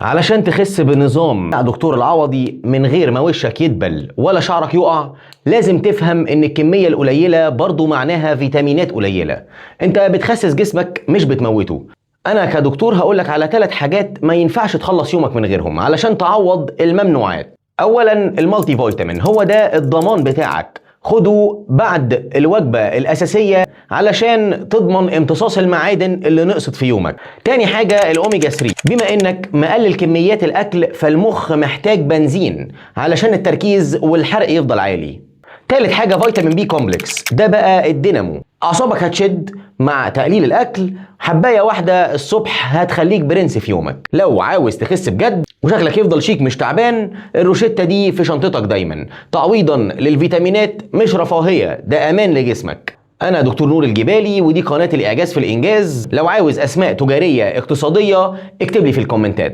علشان تخس بنظام بتاع دكتور العوضي من غير ما وشك يدبل ولا شعرك يقع، لازم تفهم ان الكمية القليلة برضو معناها فيتامينات قليلة. انت بتخسس جسمك مش بتموته. انا كدكتور هقولك على 3 حاجات ما ينفعش تخلص يومك من غيرهم علشان تعوض الممنوعات. اولا المالتي فيتامين، هو ده الضمان بتاعك، خده بعد الوجبة الأساسية علشان تضمن امتصاص المعادن اللي نقصت في يومك. تاني حاجة الأوميجا 3، بما انك مقلل كميات الأكل فالمخ محتاج بنزين علشان التركيز والحرق يفضل عالي. تالت حاجة فيتامين B complex، ده بقى الدينامو، أعصابك هتشد مع تقليل الأكل، حباية واحدة الصبح هتخليك برنس في يومك. لو عاوز تخس بجد وشكلك يفضل شيك مش تعبان، الروشتة دي في شنطتك دايما، تعويضا للفيتامينات مش رفاهية، ده أمان لجسمك. أنا دكتور نور الجبالي ودي قناة الإعجاز في الإنجاز. لو عاوز أسماء تجارية اقتصادية اكتب لي في الكومنتات.